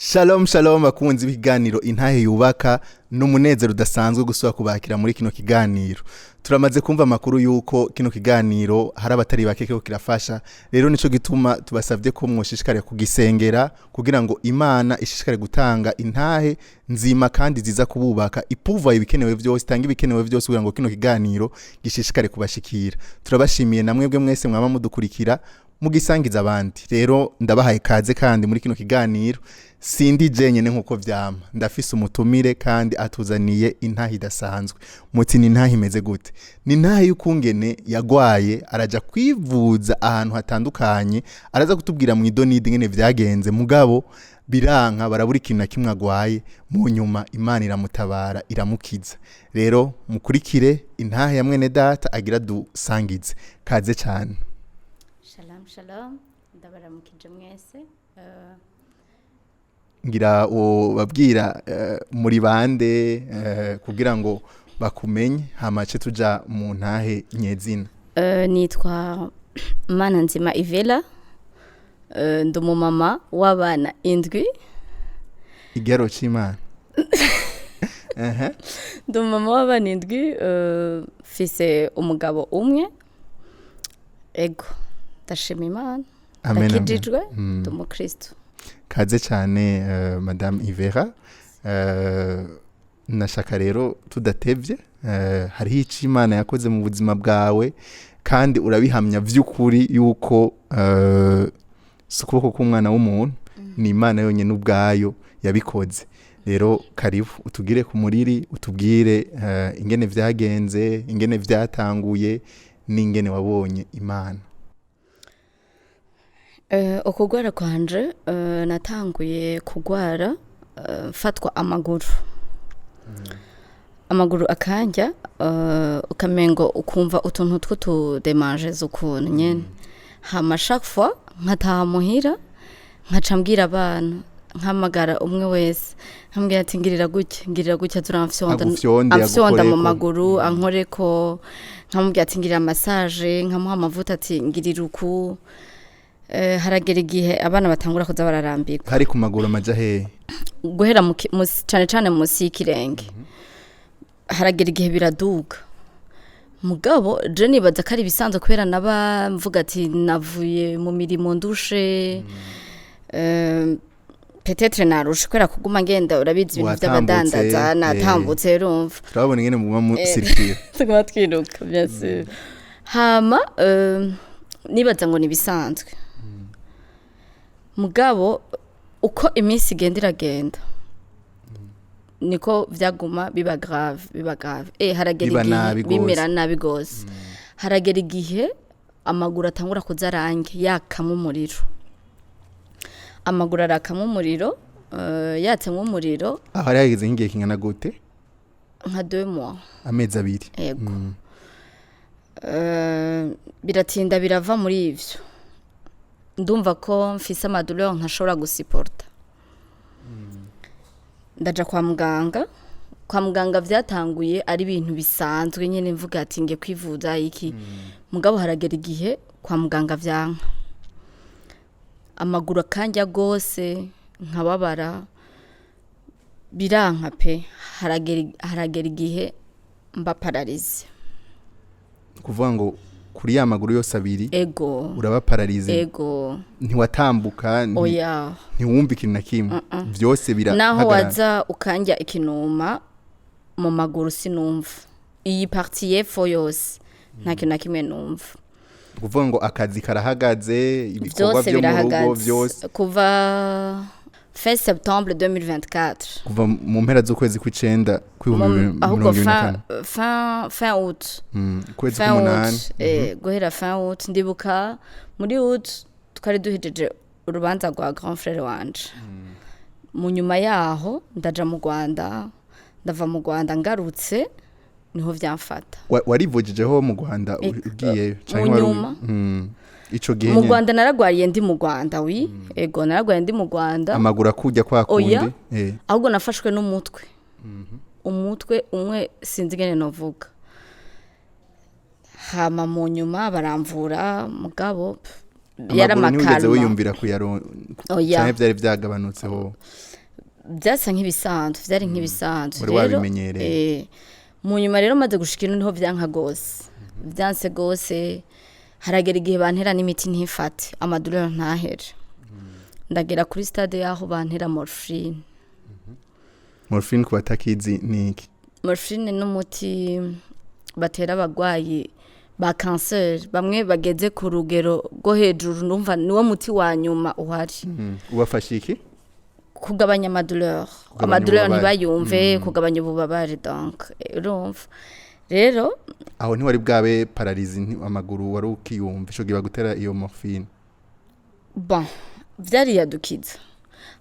Shalom shalom, bakunzi b'ikiganiro Intahe Yubaka. N'umunezero udasanzwe gusubira kubakira muri kino kiganiro. Turamaze kumva amakuru y'uko kino kiganiro hari abatari bake kiriko kirafasha. Rero nico gituma tubasabye ko mwoshishikare kugisengera kugira ngo Imana ishishikare gutanga intahe nzima kandi ziza kububaka, ipuva ibikenewe byose, itanga ibikenewe byose kugira ngo kino kiganiro gishishikare kubashikira. Turabashimiye namwebwe mwese mwama mudukurikira, mugisangiza abandi. Rero ndabahaye kaze kandi muri kino kiganiro. Sindi jenyene nkuko vyama, ndafise umutumire kandi atuzaniye intahe idasanzwe. Muti ni intahe imeze gute? Ni intahe y'ukungene yagwaye, araja kwivuza ahantu hatandukanye, araza kutubwira mu idonidi ingene vyagenze, mugabo biranka, barabura ikintu na kimwe agwaye. Mu nyuma Imana iramutabara, iramukiza. Rero mukurikire intahe ya mwene data agira dusangize. Kaze cyane. Shalom shalom, ndabaramukije mwese. Ngira babwira muri bande kugira ngo bakumenye, hamace tuja mu ntahe nyezina. Nitwa Mana Nzima Ivela. Ndi umumama w'abana indwi. Igiharo c'Imana. Ehe. Ndi umumama w'abana indwi, mfise umugabo umwe. Ego, ndashima Imana. Amen, amen. Ndakijijwe, ndi umukristo. Kaze cyane, Madame Ivera. Nashaka rero tudatevye, hariho ico Imana yakoze mu buzima bwawe kandi urabihamya vy'ukuri yuko si ukuboko k'umwana w'umuntu, ni Imana yonyine ubwayo yabikoze. Rero karibu utugire ku muriri, utubwire ingene vyagenze, ingene vyatanguye n'ingene wabonye Imana. Ukugwara kwanje, natanguye kugwara mfatwa amaguru, amaguru akanja, ukamengo ukumva utuntu tw'utudemanje ukuntu nyene. Hama chaque fois nkataha muhira, nkaca mbwira abana, nkamagara umwe wese, nkambwira ati: "Ngirira gutya, ngirira gutya." Turamfyonda. Agufyonde, amfyonda mu agukoreko. maguru, ankoreko. Nkamubwira ati: "Ngirira massage." Nkamuha amavuta, ati: "Ngirira uku." Haragera igihe abana batangura kuza bararambirwa. Hari ku maguru amaja hehe? Guhera cane cane musi y'ikirenge. Haragera igihe biraduga, mugabo je nibaza ko ari ibisanzwe, kubera naba mvuga ati navuye mu mirimo ndushe, peut-être narushe kubera kuguma ngenda, urabizi ibintu Watambutse, vy'abadandaza, natambutse, urumva. Turabona ingene muguma musirikira. Tuguma twiruka, bien sûr. Hama nibaza ngo ni ibisanzwe, mugabo uko iminsi igenda iragenda niko vyaguma biba grave, biba grave. Haragera Biba igihe nabi gose. Bimera nabi gose. Haragera igihe amaguru atangura kuza arange yakamwo umuriro, amaguru arakamwo umuriro, yatsemwo umuriro. Aho hari hageze nk'igihe kingana gute? Nka 2 mois. Amezi 2. Yego. Biratinda birava muri ivyo, ndumva ko mfise amadouleur ntashobora gusuporta, ndaja kwa muganga. Kwa muganga vyatanguye ari ibintu bisanzwe nyene, mvuga ati ngiye kwivuza iki, mugabo haragera igihe kwa muganga vyanka, amaguru akanja gose, nkababara, biranka pe. Haragera igihe mba paralysée. Kuvuga ngo kuri ya maguru yose abiri? Ego. Uraba paralysée? Ego. Ntiwatambuka, Oya. ntiwumva ikintu na kimwe, byose Naho birahagarara? waza ukanja ikinuma mu maguru, sinumva. Iyi partie y'epfo yose nta kintu na kimwe numva. Kuvuga ngo akazi karahagaze, ibikorwa Byose byo mu rugo birahagaze. byose. Kuva fin septembre 2024. Kuva mu mpera z'ukwezi kw'icenda kw'ibihumbi bibiri Ahubwo mirongo ibiri na kane. Fin août. Ukwezi Fin k'umunani. août, guhera fin août. Ndibuka muri août twari duhejeje urubanza rwa grand frère wanje. Mu nyuma yaho ndaja mu Rwanda, ndava mu Rwanda ngarutse niho vyamfata. Warivujijeho mu Rwanda ugiyeyo canke Mu nyuma. Ico gihe Mu nyene? Rwanda naragwariye ndi mu Rwanda, oui, ego, naragwariye ndi mu Rwanda. Amaguru akujya kwa Oya. kundi? Ahubwo nafashwe n'umutwe, umutwe umwe, sinzi ingene novuga. Hama mu nyuma baramvura, mugabo pff, yari Amaguru ntiwigeze amakalma. wiyumvira kuyaron Oya. canke vyari vyagabanutseho? Byasa nk'ibisanzwe, vyari nk'ibisanzwe. Wari Rero, wabimenyereye. Mu nyuma rero maze gushika ino niho vyanka gose, vyanse gose. Haragera igihe bantera n'imiti ntifate, ama douleurs ntahere. Ndagera kuri stade yaho bantera morphine. Morphine, ku batakizi, ni iki? Morphine n'umuti batera abagwayi ba cancer bamwe bageze ku rugero rwo hejuru. Ndumva niwo muti wa nyuma uhari. Ubafasha iki? Kugabanya ama douleurs. Kugabanya Ama douleurs ububabare. ntibayumve, kugabanya ububabare. Donc urumva rero. Aho ntiwari bwabe paralysé, amaguru wari ukiyumva ico gihe bagutera iyo morphine? Bon, vyariyadukiza.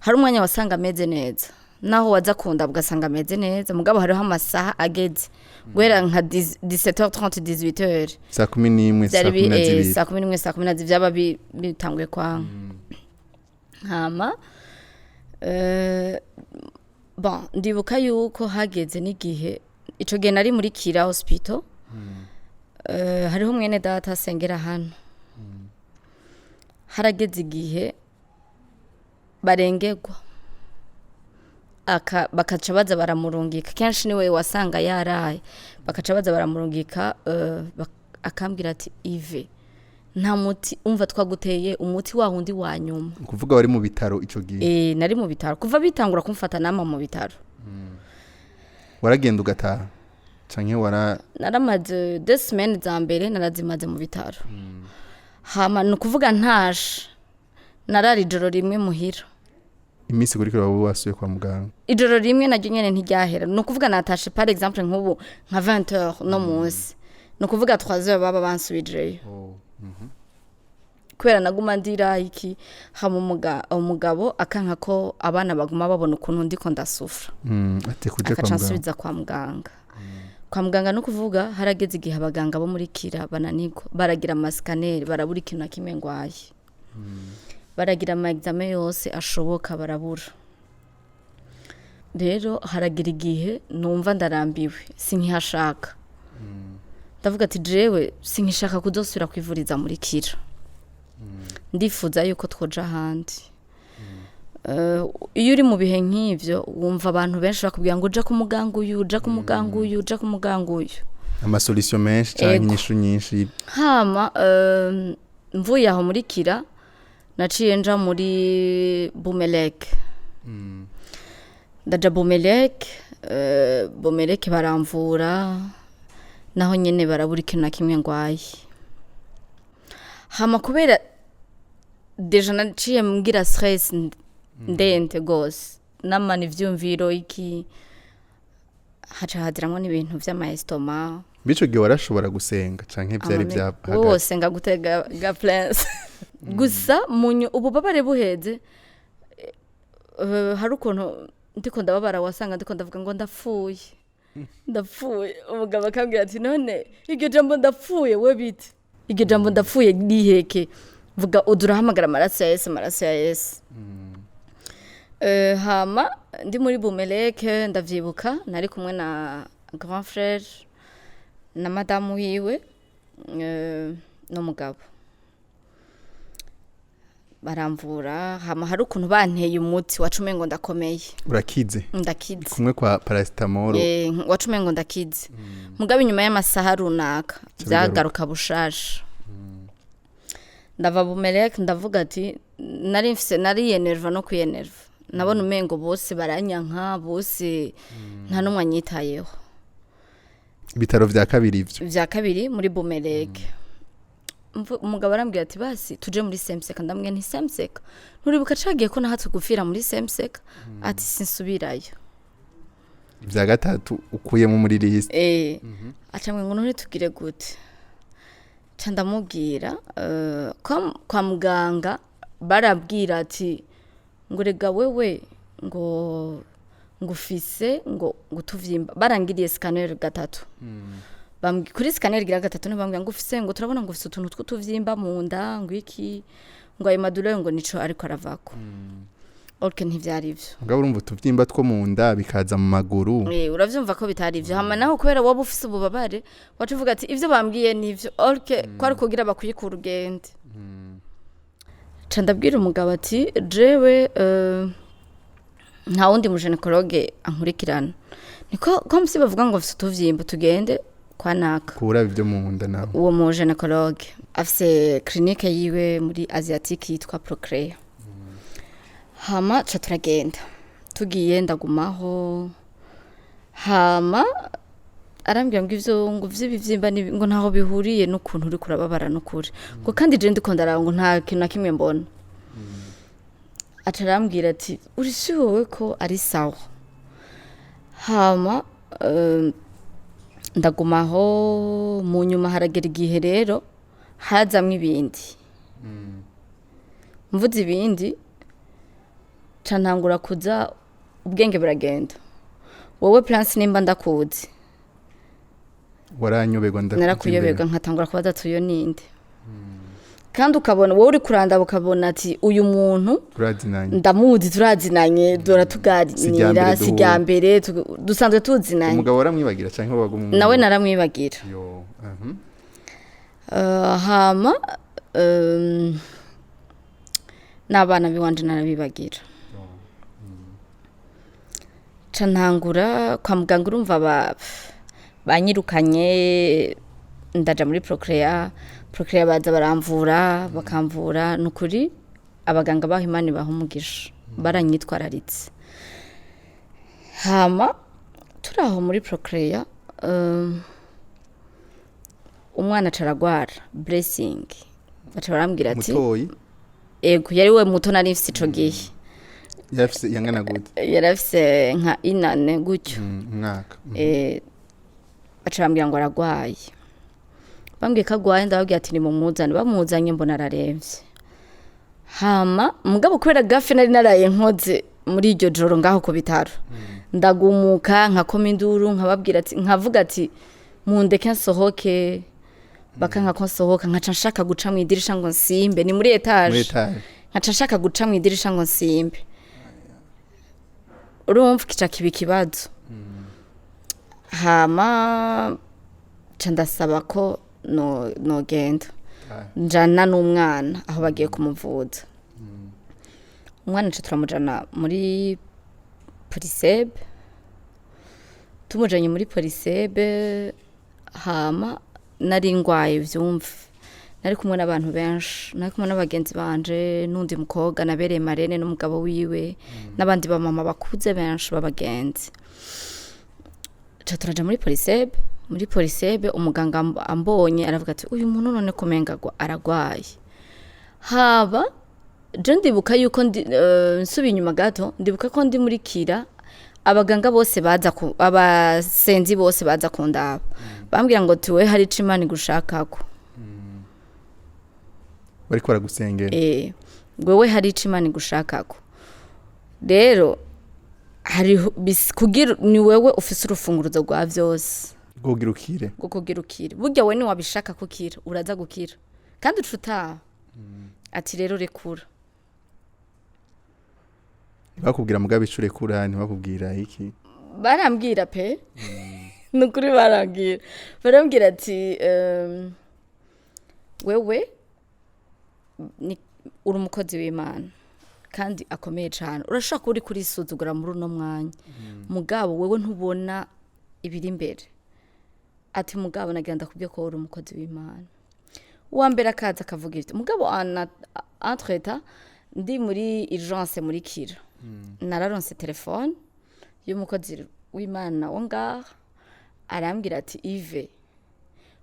Hari umwanya wasanga ameze neza, naho waza kunda ugasanga ameze neza, mugabo hariho amasaha ageze guhera nka 17h30, 18h. 11:00, saa Vyari kumi na zibiri. 11:00, 12:00 vyaba bitanguye kwanga. Hama bon, ndibuka yuko hageze n'igihe, ico gihe nari muri Kira Hospital, hariho mwene data asengera hano. Harageze igihe barengerwa, bakaca baza baramurungika. Kenshi niwe wasanga yaraye, bakaca baza baramurungika. Akambwira ati: "Ive, nta muti, umva twaguteye umuti wa wundi wa nyuma." Ni ukuvuga wari mu bitaro ico gihe? Nari mu bitaro kuva bitangura kumfata, nama mu bitaro. Waragenda ugataha canke wara Naramaze 2 semaines za mbere, narazimaze mu bitaro. Hama ni ukuvuga ntashe narara ijoro rimwe muhira. Iminsi ikurikira waba wasuye kwa muganga? Ijoro rimwe naryo nyene ntiryahera. Ni ukuvuga natashe, par exemple, nk'ubu nka 20 heures no munsi, ni ukuvuga 3 heures baba bansubijeyo, kubera naguma ndira iki. Hama umugabo akanka ko abana baguma babona ukuntu ndiko ndasufra. Ati kuja Akaca kwa muganga. Ansubiza kwa muganga. Kwa muganga, no kuvuga harageze igihe abaganga bo muri Kira bananirwa. Baragira ama scanner, barabura ikintu na kimwe ngwaye. Baragira ama examen yose ashoboka, barabura. Rero haragira igihe numva ndarambiwe, sinkihashaka. Ndavuga ati: "Jewe sinkishaka kuzosubira kwivuriza muri Kira, ndifuza yuko twoja ahandi." Iyo uri mu bihe nk'ivyo, wumva abantu benshi bakubwira ngo uja ku muganga uyu, uja ku muganga uyu, uja ku muganga uyu. Ama solutions menshi canke inyishu nyinshi. Hama mvuye aho muri Kira, naciye nja muri Bumelek. Ndaja Bumelek, Bumelek baramvura, naho nyene barabura ikintu na kimwe ngwaye. Hama kubera déjà naciye mbwira stress ndende gose, namana ivyumviro iki, haca haziramwo n'ibintu vy'ama estomac. Bico gihe warashobora gusenga canke vyari vyahagaze? Wose ngagutega ga prince gusa munyu ububabare buheze. Hari ukuntu ndiko ndababara, wasanga ndiko ndavuga ngo ndapfuye, ndapfuye. Umugabo akambwira ati: "None iryo jambo ndapfuye, we bite? Iryo jambo ndapfuye riheke, vuga udurahamagara amaraso ya Yesu, amaraso ya Yesu." Hama ndi muri Bumeleke, ndavyibuka nari kumwe na grand frère na madamu wiwe, n'umugabo. Baramvura. Hama hari ukuntu banteye umuti waca umengo ndakomeye. Urakize. Ndakize. Kumwe kwa paracetamol. Waca umengo ndakize, mugabo inyuma y'amasaha runaka bigaruka. Vyagaruka bushasha. Ndava Bumeleke, ndavuga ati nari mfise nariyenerva no kwiyenerva, nabona umengo bose baranyanka, bose nta n'umwe anyitayeho. Ibitaro vya kabiri ivyo? Vya kabiri muri Bumeleke. Umugabo arambwira ati: "Basi tuje muri Semseka." Ndamubwira nti: "Semseka, nturibuka cagiye ko nahatse gupfira muri Semseka?" Ati: "Sinsubirayo." Vya gatatu ukuyemo muri liste. Acambwira ngo: "None tugire gute?" Ca ndamubwira, kwa muganga barabwira ati ngo: "Rega wewe ngo ngufise ngo ngutuvyimba." Barangiriye scanner gatatu. Kuri scanner gira gatatu ntibambwira ngo ufise, ngo turabona ngo ufise utuntu tw'utuvyimba mu nda, ngo iki, ngo ayo ma douleurs ngo nico ariko aravako. Ok, ntivyari ivyo. Mugabo urumva utuvyimba two mu nda bikaza mu maguru. Uravyumva ko bitari ivyo. Hama naho kubera woba ufise ububabare, waca uvuga ati ivyo bambwiye nivyo. Ok, kwari kugira bakuyikura ugende. Ca ndabwira umugabo ati: "Jewe Nta wundi mugynécologue ankurikirana, niko ko musi bavuga ngo mfise utuvyimba, tugende kwa naka. Kuraba ibyo mu nda nawe. Uwo mu gynécologue afise clinique yiwe muri Asiatique yitwa Procrea. Hama ca turagenda, tugiye ndagumaho. Hama arambwira ngo ivyo ngo vy'ibivyimba ngo ntaho bihuriye n'ukuntu uriko urababara n'ukuri, ngo kandi je ndiko ndaraba ngo nta kintu na kimwe mbona. Aca arambwira ati: "Uri sûre ko ari sawa?" Hama ndagumaho. Mu nyuma haragera igihe rero hazamwo ibindi, mvuze ibindi, ca ntangura kuza ubwenge buragenda. Wowe Prince, nimba ndakuzi, Waranyoberwa, ndakuja. Narakuyoberwa, nkatangura kubaza ati: "Uyo ninde?" Kandi ukabona wowe uri kurandaba, ukabona ati: "Uyu muntu Turazinanye. ndamuzi, turazinanye, dora tuganira." Mbere. Si irya mbere, dusanzwe tuzinanye. Umugabo waramwibagira canke waguma? Nawe naramwibagira. Yo, mhm. Hama n'abana biwanje narabibagira. Ca ntangura kwa muganga, urumva banyirukanye, ndaja muri Procrea. Procrea baza baramvura, bakamvura. Ni ukuri abaganga baho Imana ibaha umugisha, baranyitwararitse. Hama turi aho muri Procrea, umwana aca aragwara, Blessing. Baca barambwira ati Mutoyi? Ego, yari we muto nari mfise ico gihe. Yarafise yangana gute? Yari afise nka inane gutyo. Umwaka. Baca bambwira ngo aragwaye. Bambwiye ko agwaye, ndababwira ati: "Nimumuzane." Bamuzanye mbona araremvye. Hama mugabo kubera gaffe nari naraye nkoze muri iryo joro ngaho ku bitaro, ndagumuka, nkakoma induru, nkababwira ati, nkavuga ati: "Mundeke nsohoke." Bakanka ko nsohoka, nkaca nshaka guca mu idirisha ngo nsimbe, ni muri Muri étage. étage. Nkaca nshaka guca mu idirisha ngo nsimbe. Urumva kica kiba ikibazo. Hama ca ndasaba ko no nogenda njana n'umwana aho bagiye kumuvuza. Umwana ca turamujana muri Polisebe. Tumujanye muri Polisebe, hama nari ngwaye vyumve, nari kumwe n'abantu benshi, nari kumwe n'abagenzi banje n'undi mukobwa nabereye marraine n'umugabo wiwe n'abandi bamama bakuze benshi b'abagenzi. Ca turaja muri Polisebe. Muri Polisebe umuganga ambonye aravuga ati: "Uyu muntu none kumenga aragwaye." Haba je ndibuka yuko ndi, nsubiye inyuma gato, ndibuka ko ndi muri Kira, abaganga bose baza ku abasenzi bose baza kundaba, bambwira ngo tuwe hari ico Imana igushakako. Bariko baragusengera. Wewe hari ico Imana igushakako. Rero hariho kugira ni wewe ufise urufunguruzo rwa vyose. Rwogira ukire. Rwo kugira ukire. Burya we niwabishaka kukira, uraza gukira kandi uca utaha. Ati: "Rero rekura." Ntibakubwira mugabo ico urekura? Ntibakubwira iki? Barambwira pe, ni ukuri barambwira. Barambwira ati: "Wewe ni uri umukozi w'Imana kandi akomeye cyane. Urashobora kuba uri kurisuzugura muri uno mwanya, mugabo wewe ntubona ibiri imbere." Ati: "Mugabo nagira ndakubwiye ko uri umukozi w'Imana." Uwa mbere akaza akavuga ibyo. Mugabo entre-temps ndi muri urgence muri Kira, nararonse telefone y'umukozi w'Imana wo ngaha. Arambwira ati: "Ive,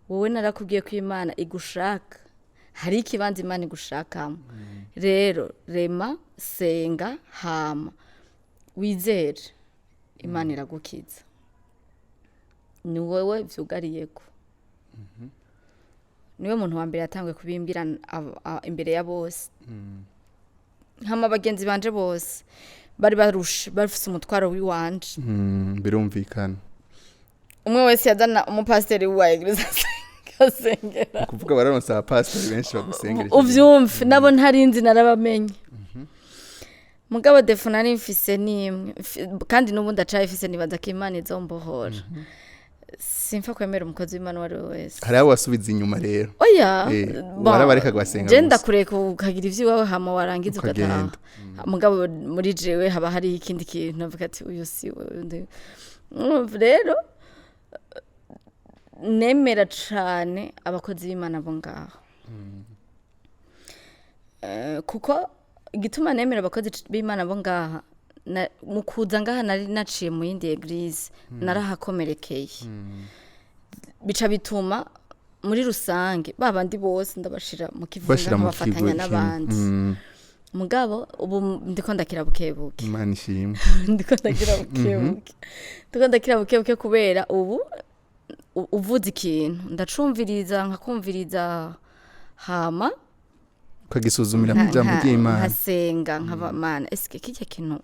wowe narakubwiye ko Imana igushaka, hari ikibanza Imana igushakamo. Rero rema, senga, hama wizere, Imana iragukiza. Ni wowe vyugariyeko." Niwe muntu wa mbere yatanguye kubimbwira imbere ya bose. Hama bagenzi banje bose bari barushe, bafise umutwaro w'iwanje. Birumvikana. Umwe wese yazana umupasiteri wa église asengera. Kuvuga bararonse abapasitori benshi bagusengera icyo gihe. Uvyumve, nabo ntarinzi, narabamenye. Mugabo défaut nari mfise nimwe, kandi n'ubu ndacayifise, nibaza ko Imana izombohora. Simfa kwemera umukozi w'Imana uwo ari we wese. Hari abo wasubiza inyuma rero? Oya. Eh, warabareka gusenga je gusa. Ndakureka ukagira ivy'iwawe, hama warangiza ugataha. Ukagenda. Mugabo muri jewe haba hari ikindi kintu navuga ati uyu si we, undi. Urumva rero, nemera cane abakozi b'Imana bo ngaho. Kuko igituma nemera abakozi b'Imana bo ngaha, mu kuza ngaha nari naciye mu yindi église, narahakomerekeye, bica bituma muri rusange ba bandi bose ndabashira mu kivunga, bashira mu nkabafatanya kigo kimwe. n'abandi. Mugabo ubu ndiko ndakira bukebuke. Imana ishimwe. Ndiko ndakira bukebuke, ndiko ndakira bukebuke, kubera ubu uvuze ikintu ndacumviriza, nkakumviriza, hama ukagisuzumira mu ijambo ry'Imana. Nkasenga, nkaba Mana, eske kirya kintu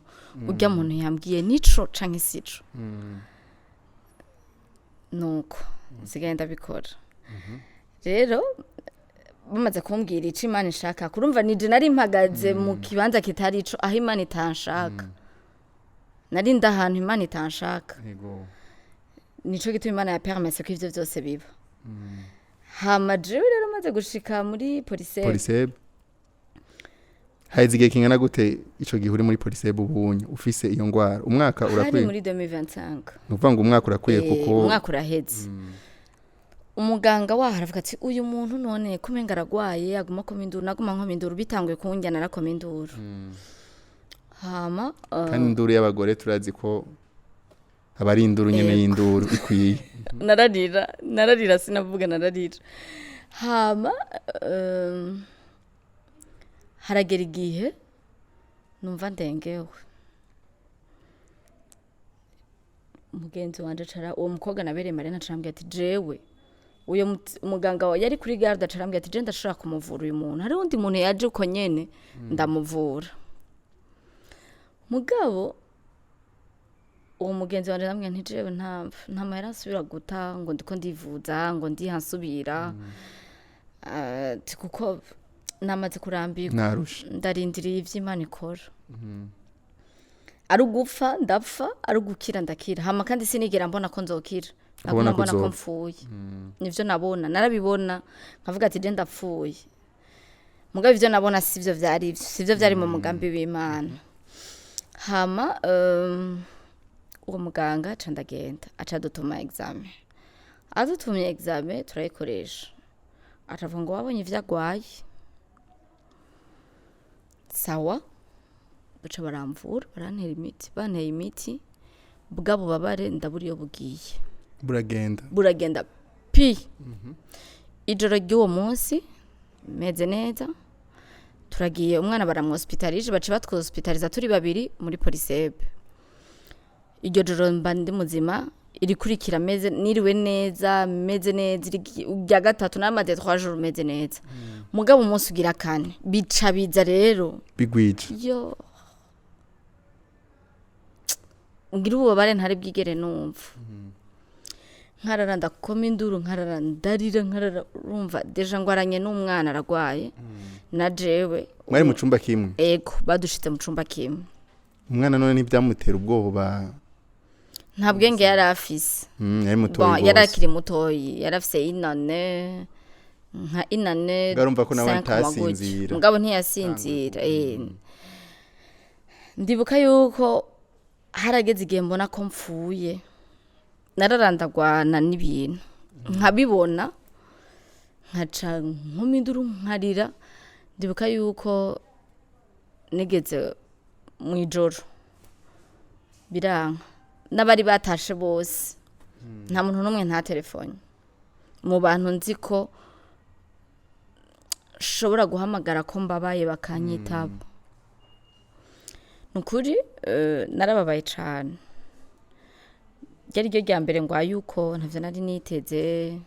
urya muntu yambwiye nico canke sico? Nuko nsigaye ndabikora. Rero bamaze kumbwira ico Imana ishaka, kurumva nije nari mpagaze mu kibanza kitari ico, aho Imana itanshaka. Nari ndi ahantu Imana itanshaka. Nico gituma Imana yapermise ko ivyo vyose biba. Hama jewe rero maze gushika muri Polisebe, Polisebe haheze igihe kingana gute ico gihe uri muri Polisebe ubunye ufise iyo ngwara? Umwaka hari urakwiye? Muri 2025. Ni ukuvuga ngo umwaka urakwiye? Kuko Umwaka uraheze. Umuganga waho aravuga ati uyu muntu none kumenga aragwaye, aguma akoma induru. Naguma nkoma induru, bitanguye kunjya narakoma induru. Hama Kandi induru y'abagore turazi ko aba ari induru nyene, y'induru ikwiye. Nararira, nararira, sinavuga, nararira. Hama haragera igihe numva ndengewe. Mugenzi wanje cara, uwo mukobwa nabereye marraine, acarambwira ati jewe uyo muganga wa yari kuri garde, acarambwira ati je ndashobora kumuvura uyu muntu, hari undi muntu yaje uko nyene ndamuvura. Mugabo uwo mugenzi wanje ndamubwira nti jewe nta mahera nsubira guta ngo ndiko ndivuza, ngo ndiha nsubira. Ati kuko namaze kurambirwa. Narusha. Ndarindiriye ivyo Imana ikora. Ari ugupfa ndapfa, ari ugukira ndakira. Hama kandi sinigera mbona ko nzokira. Ubona Naguma ko mbona ko uzopfa. mpfuye. Nivyo nabona, narabibona nkavuga ati je ndapfuye. Mugabo ivyo nabona sivyo vyari ivyo, sivyo vyari mu mugambi w'Imana. Hama uwo muganga aca ndagenda, aca adutuma examen. Adutumye examen turayikoresha, acavuga ngo wabonye ivyo agwaye, sawa. Baca baramvura, barantera imiti. Banteye imiti, bwa bubabare ndabura iyo bugiye. Buragenda. Buragenda pi. Ijoro ry'uwo munsi meze neza, turagiye, umwana baramwospitalije, baca batwospitaliza turi babiri muri Polisebe. Iryo joro mba ndi muzima, irikurikira meze niriwe neza, meze neza. Irya gatatu namaze 3 jours meze neza. Mugabo umunsi ugira kane bica biza rero bigwije. Yo, ngira ububabare ntari bwigere numva. Nkarara ndakoma induru, nkarara ndarira, nkarara. Urumva déjà ngwaranye n'umwana aragwaye na jewe. Mwari mu cumba kimwe? Ego, badushize mu cumba kimwe. Umwana none ntibyamutera ubwoba? Nta bwenge yari afise. Yari mutoyi Bon, yari rwose. akiri mutoyi, yari afise inane, nka inane Mugabo urumva ko nawe cinq mois gutyo. ntasinzira. Mugabo ntiyasinzira. Ndibuka yuko harageze igihe mbona ko mpfuye. Nararandagwana n'ibintu nkabibona, nkaca nkoma induru, nkarira. Ndibuka yuko nigeze mu ijoro biranka, n'abari batashe bose, nta muntu n'umwe nta telefone mu bantu nzi ko nshobora guhamagara ko mbabaye bakanyitaba. Ni ukuri, narababaye cane. Ryari ryo rya mbere ngwaye uko, ntavyo nari niteze.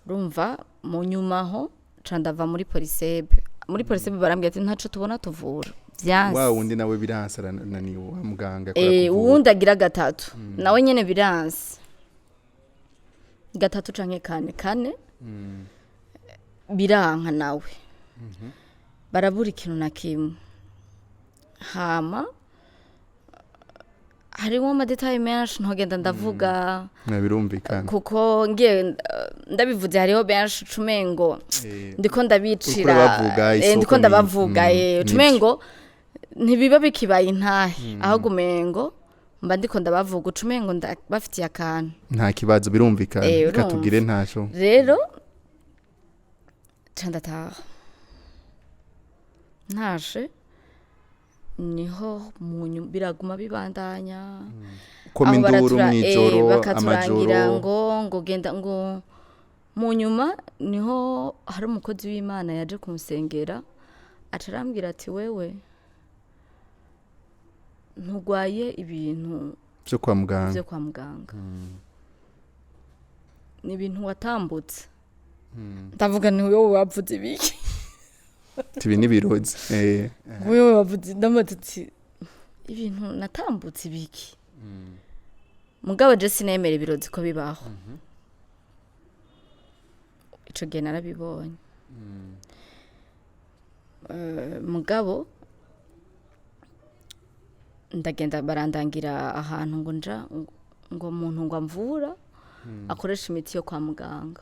Urumva mu nyuma aho ca ndava muri Polisebe. Muri Polisebe barambwira ati ntaco tubona tuvura, vyanse. Wa wundi nawe biransa, arananiwe, wa muganga yakora kuvura. Uwundi agira gatatu nawe nyene biranse, gatatu canke kane, kane biranka nawe, barabura ikintu na kimwe. Hama Harimo ama détails menshi ntogenda ndavuga. Birumvikana. Kuko ngiye ndabivuze, hariho benshi ucumengo ndiko ndabicira. Uriko urabavuga, isoko ndiko ndabavuga. Ucumengo ntibiba bikibaye intahe, ahubwo umengo mba ndiko ndabavuga, ucumengo ndabafitiye akantu. Nta kibazo, birumvikana. Reka Urumva. tugire ntaco. Rero ca ndataha. Ntashe niho mu biraguma bibandanya. Koma Aho induru mw'ijoro, bakaturangira amajoro. ngo genda, ngo mu nyuma niho hari umukozi w'Imana yaje kumusengera, aca arambwira ati: "Wewe ntugwaye ibintu vyo kwa muganga." Byo kwa muganga ni ibintu watambutse. Ndavuga ni wowe wavuze ibiki? Tibi n'ibirozi. Wewe wavuze, ndamaze ati ibintu natambutse ibiki? Mugabo je sinemera ibirozi ko bibaho. Ico gihe narabibonye. Mugabo ndagenda, barandangira ahantu ngo nja, ngo umuntu ngo amvura akoresha imiti yo kwa muganga.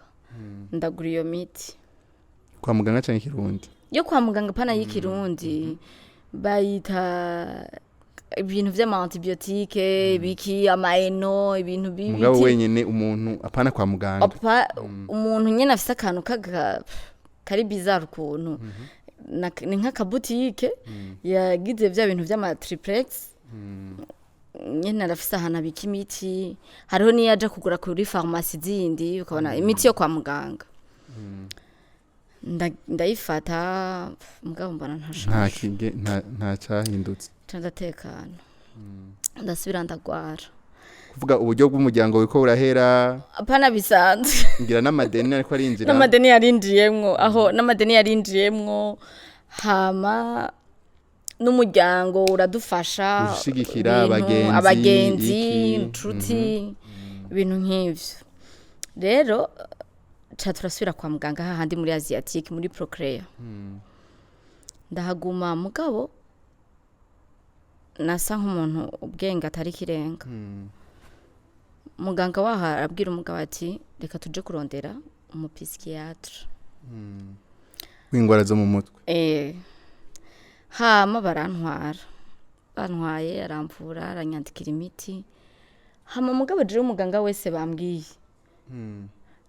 Ndagura iyo miti. Kwa muganga canke ikirundi? Yo kwa muganga, pana y'ikirundi. Bayita ibintu vy'ama antibiotique, ibiki, amaeno, ibintu Mugabo bibiti. wenyene umuntu, apana kwa muganga. Opa, umuntu nyene afise akantu kaga kari bizarre ukuntu. Ni nk'akabutike yagize vya bintu vy'ama triplex nyene, arafise ahantu abika imiti. Hariho n'iyo aja kugura kuri farumasi zindi, ukabona imiti yo kwa muganga. Ndayifata, mugabo mbona Nta ntashanje. Kige nta cyahindutse. Nca ndatekana, ndasubira ndagwara. Kuvuga uburyo bw'umuryango wiko urahera. Apana bisanzwe. Ngira n'amadeni ariko arinjira. N'amadeni yarinjiyemwo aho, n'amadeni yarinjiyemwo. Hama n'umuryango uradufasha. Ushigikira ibintu, abagenzi, abagenzi, iki. Inshuti, ibintu nk'ivyo. Rero ca turasubira kwa muganga hahandi muri Asiatique, muri Procrea. Ndahaguma, mugabo nasa nk'umuntu ubwenge atari ikirenga. Muganga waho arabwira umugabo ati: "Reka tuje kurondera umu psychiatre." W'ingwara zo mu mutwe. Hama barantwara, bantwaye aramvura, aranyandikira imiti. Hama mugabo jewe umuganga wese bambwiye,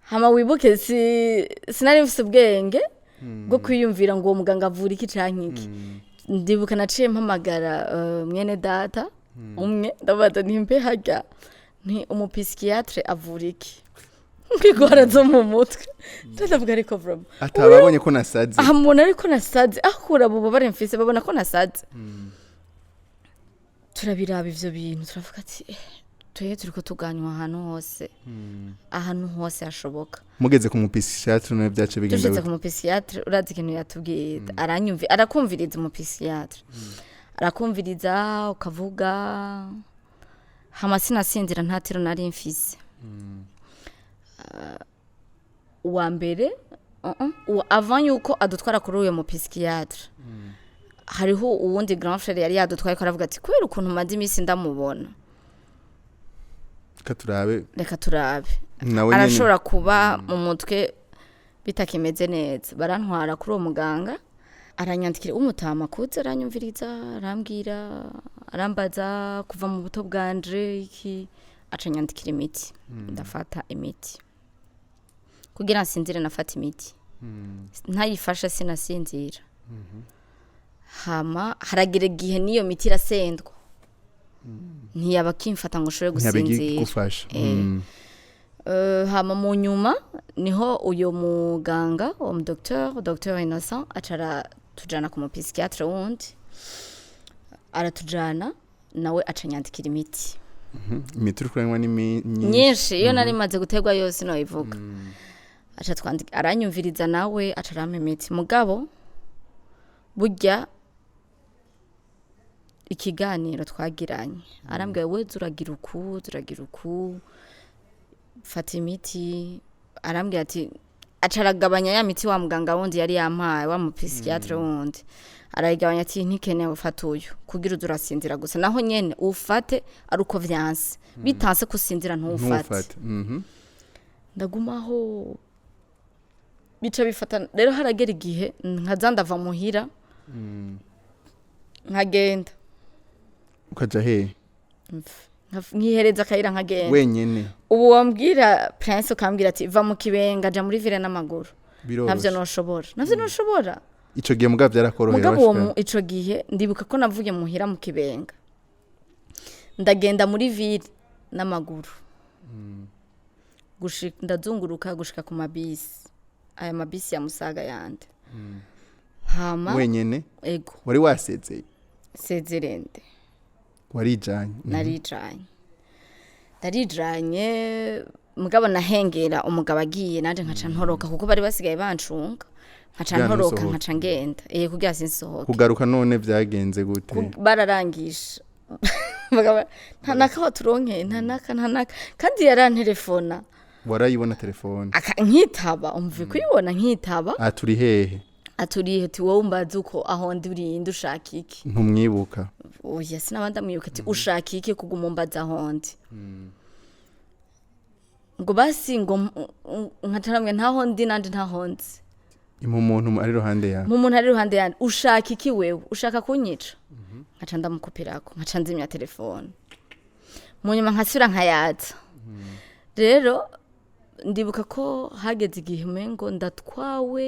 hama wibuke si sinari mfise ubwenge bwo kwiyumvira ngo uwo muganga avura iki canke iki. Ndibuka naciye mpamagara mwene data umwe, ndabaza nti: "Mbe harya nti umu psychiatre avura iki ngwara zo mu mutwe?" Ndavuga ariko vraiment Atababonye ko nasaze. Aha mubona ariko nasaze, akura bubabare mfise, babona ko nasaze. Turabiraba ivyo bintu, turavuga ati: "Eh, tuye turiko tuganywa ahantu hose, ahantu hose hashoboka." Mugeze ku mu psychiatre none byace bigenda Dushitse gute? ku mu psychiatre, urazi ikintu yatubwiye? Aranyumvi, arakumviriza. Umu psychiatre arakumviriza, ukavuga. Hama sinasinzira, nta tiro nari mfise. Uwa mbere avant yuko adutwara kuri uyo mu psychiatre, hariho uwundi grand frère yari yadutwaye, ko aravuga ati: "Kubera ukuntu maze iminsi ndamubona, Reka turabe." Reka turabe." Nawe nyene. Arashobora kuba mu mutwe bitakimeze neza. Barantwara kuri uwo muganga, aranyandikira. Umutama kuze aranyumviriza, arambwira, arambaza kuva mu buto bwanje iki, aca anyandikira imiti. Ndafata imiti kugira nsinzire. Nafata imiti, ntayifashe sinasinzira. Hama haragira igihe n'iyo miti irasendwa, ntiyaba akimfata ngo ushobore gusinzira. Ntiyabigufasha. Hama mu nyuma niho uyo muganga, uwo mu docteur Innocent, aca aratujana ku mu psychiatre wundi. Aratujana nawe, aca anyandikira imiti. Imiti uri kuranywa ni myinshi? Nyinshi. Iyo nari maze guterwa yose noyivuga. Aca twandika, aranyumviriza nawe, aca arampa imiti. Mugabo burya ikiganiro twagiranye, arambwira: "We zuragira uku, zuragira uku, fata imiti." Arambwira ati, aca aragabanya ya miti wa muganga wundi yari yampaye, wa mu psychiatre wundi. Arayigabanya ati: "Ntikeneye, ufata uyu kugira uze urasinzira gusa." Naho nyene ufate ari uko vyanse, bitanse kusinzira ntuwufate. Ntufate. Ndagumaho, bica bifata. Rero haragera igihe nkaza ndava muhira, nkagenda. Ukaja hehe? Nkihereza akayira, nkagenda. Wenyene? Ubu wambwira Prince, ukambwira ati: "Va mu Kibenga, ja muri ville n'amaguru," navyo Biroroshe. noshobora, navyo noshobora. Ico gihe mugabo vyarakorohera? Mugabo uwo Washika. Ico gihe ndibuka ko navuye muhira mu Kibenga, ndagenda muri ville n'amaguru. Ndazunguruka gushika ku mabisi, aya mabisi ya Musaga yandi, hama Wenyene? Ego. Wari wasezeye? Sezerende. Warijanye? Narijanye, ndarijanye, mugabo nahengera umugabo agiye, nanje nkaca ntoroka, kuko bari basigaye bancunga, nkaca Kugira ntoroka. ntusohoke. Nkaca ngenda, eh, kugira sinsohoke. Kugaruka none vyagenze gute? Bararangisha. Nta naka waturonkeye, nta naka, nta naka. Kandi yarantelefona. Warayibona telefone? Nkitaba, umve kuyibona, nkitaba. Ah, turi hehe? Aturihe? Ati: "Wowe umbaza uko aho ndi, urinde ushaka iki?" Ntumwibuka? Oya, sinaba ndamwibuka. Ati: "Ushaka iki kuguma umbaza aho ndi?" Ngo basi ngo nkaca ntaho ndi, nanje ntaho nzi. Impa umuntu ari iruhande yawe. Mu muntu ari iruhande yanjye: "Ushaka iki wewe? Ushaka kunyica?" Nkaca ndamukupirako, nkaca nzimya telefone. Mu nyuma nkasubira nkayatsa. Rero ndibuka ko hageze igihe umengo ndatwawe,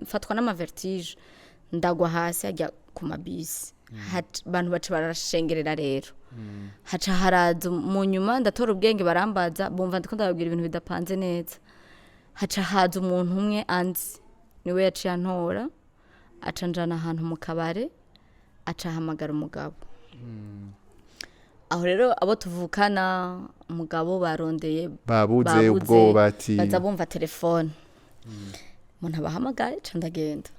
mfatwa n'amavertige, ndagwa hasi hajya ku mabisi. Abantu baca barashengerera. Rero haca haraza, mu nyuma ndatora ubwenge, barambaza, bumva ndiko ndababwira ibintu bidapanze neza. Haca haza umuntu umwe anzi, niwe yaciye antora, aca njana ahantu mu kabare, aca ahamagara umugabo. Aho rero abo tuvukana, umugabo barondeye, babuze babuze, ubwoba ati baza bumva telefone, umuntu abahamagaye. Ca ndagenda,